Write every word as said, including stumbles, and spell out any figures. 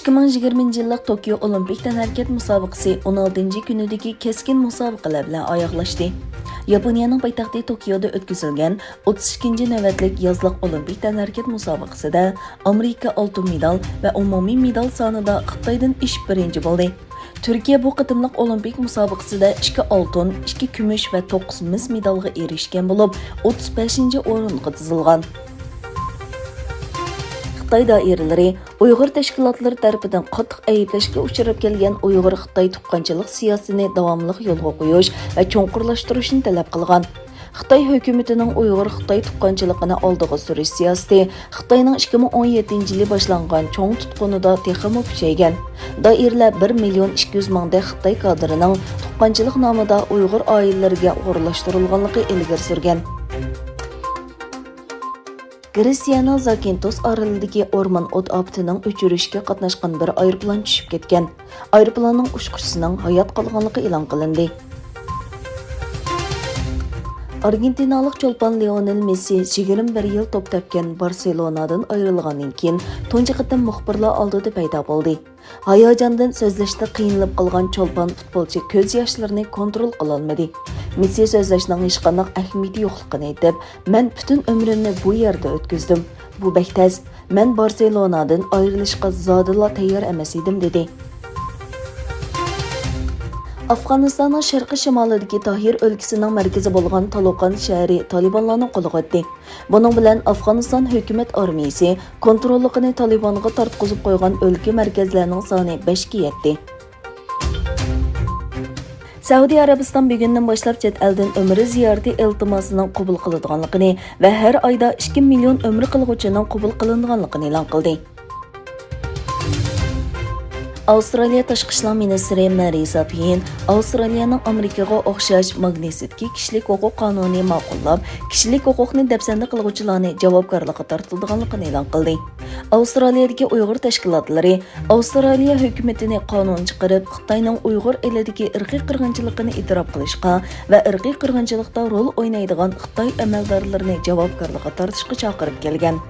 ئىككى مىڭ يىگىرمىنچى يىللىق توكيو ئولىمپىك تەنھەرىكەت مۇسابىقىسى ئون ئالتىنچى كۈنىدىكى كەسكىن مۇسابىقىلەر بىلەن ئاياغلاشتى. ياپونىيەنىڭ پايتەختى توكيودا ئۆتكۈزۈلگەن ئوتتۇز ئىككىنچى نۆۋەتلىك يازلىق ئولىمپىك تەنھەرىكەت مۇسابىقىسىدە ئامېرىكا ئالتۇن مېدال ۋە ئومۇمىي مېدال سانىدا خىتايدىن ئېشىپ بىرىنچى بولدى. تۈركىيە بۇ قېتىملىق ئولىمپىك مۇسابىقىسىدە ئىككى ئالتۇن، ئىككى كۈمۈش ۋە توققۇز مىس مېدالغا ئېرىشكەن بولۇپ، ئوتتۇز بەشىنچى ئورۇنغا تىزىلغان. خىتاي دائىرىلىرى ئۇيغۇر تەشكىلاتلىرى تەرىپىدىن قاتتىق ئەيىبلەشكە ئۇچراپ كەلگەن ئۇيغۇر-خىتاي تۇغقانچىلىق سىياسىتىنى داۋاملىق يولغا قويۇش ۋە چوڭقۇرلاشتۇرۇشنى تەلەپ قىلغان. خىتاي ھۆكۈمىتىنىڭ ئۇيغۇر-خىتاي تۇغقانچىلىقىنى ئالدىغا سۈرۈش سىياسىتى خىتاينىڭ ئىككى مىڭ ئون يەتتىنچى يىلى باشلانغان چوڭ تۇتقۇنىدا تېخىمۇ كۈچەيگەن. دائىرىلەر بىر مىليون ئىككى يۈز مىڭدەك خىتاي كادىرىنىڭ تۇغقانچىلىق نامىدا ئۇيغۇر ئائىلىلىرىگە ئورۇنلاشتۇرۇلغانلىقى ئىلگىرى سۈرگەن. گرېتسىيەنىڭ زاكىنتوس ئارىلىدىكى ئورمان ئوت ئاپىتىنىڭ ئۆچۈرۈشكە قاتناشقان بىر ئايروپىلان چۈشۈپ كەتكەن. ئايروپىلاننىڭ ئۇچقۇچىسىنىڭ ھايات قالغانلىقى ئېلان قىلىندى. ئارگېنتىنالىق چولپان لىئونېل مېسسى يىگىرمە بىر يىل توپ تەپكەن بارسېلونادىن ئايرىلغاندىن كېيىن تۇنجى قېتىم مۇخبىرلار ئالدىدا پەيدا بولدى. ھاياجاندىن سۆزلەشتە قىينىلىپ قالغان چولپان پۇتبولچى كۆز ياشلىرىنى كونترول قىلالمىدى. مېسسى سۆزلەشنىڭ ھېچقانداق ئەھمىيىتى يوقلۇقىنى ئېيتىپ، مەن پۈتۈن ئۆمرۈمنى بۇ يەردە ئۆتكۈزدۈم. بۇ بەك تەس. مەن بارسېلونادىن ئايرىلىشقا زادىلا تەييار ئەمەس ئىدىم، دېدى. ئافغانىستاننىڭ شەرقىي شىمالىدىكى تاھىر ئۆلكىسىنىڭ مەركىزى بولغان تالوقان شەھىرى تالىبانلارنىڭ قولىغا ئۆتتى. بۇنىڭ بىلەن ئافغانىستان ھۆكۈمەت ئارمىيىسى كونتروللۇقىنى تالىبانغا تارتقۇزۇپ قويغان ئۆلكە مەركەزلەرنىڭ سانى بەشكە يەتتى. سەئۇدى ئەرەبىستان بۈگۈندىن باشلاپ چەت ئەلدىن ئۆمرە زىيارىتى ئىلتىماسىنىڭ قوبۇل قىلىدىغانلىقىنى ۋە ھەر ئايدا ئىككى مىليون ئۆمرە قىلغۇچىنىڭ قوبۇل قىلىنىدىغانلىقىنى ئېلان قىلدى. ئاۋسترالىيە تاشقى ئىشلار مىنىستىرى مەرىسا پېيىن ئاۋسترالىيەنىڭ ئامېرىكىغا ئوخشاش ماگنىتسكىي كىشىلىك ھوقۇق قانۇنى ماقۇللاپ، كىشىلىك ھوقۇقنى دەپسەندە قىلغۇچىلارنى جاۋابكارلىققا تارتىدىغانلىقىنى ئېلان قىلدى. ئاۋسترالىيەدىكى ئۇيغۇر تەشكىلاتلىرى ئاۋسترالىيە ھۆكۈمىتىنى قانۇن چىقىرىپ، خىتاينىڭ ئۇيغۇر ئېلىدىكى ئىرقىي قىرغىنچىلىقىنى ئېتىراپ قىلىشقا ۋە ئىرقىي قىرغىنچىلىقتا رول ئوينايدىغان خىتاي ئەمەلدارلىرىنى جاۋابكارلىققا تارتىشقا چاقىرىپ كەلگەن.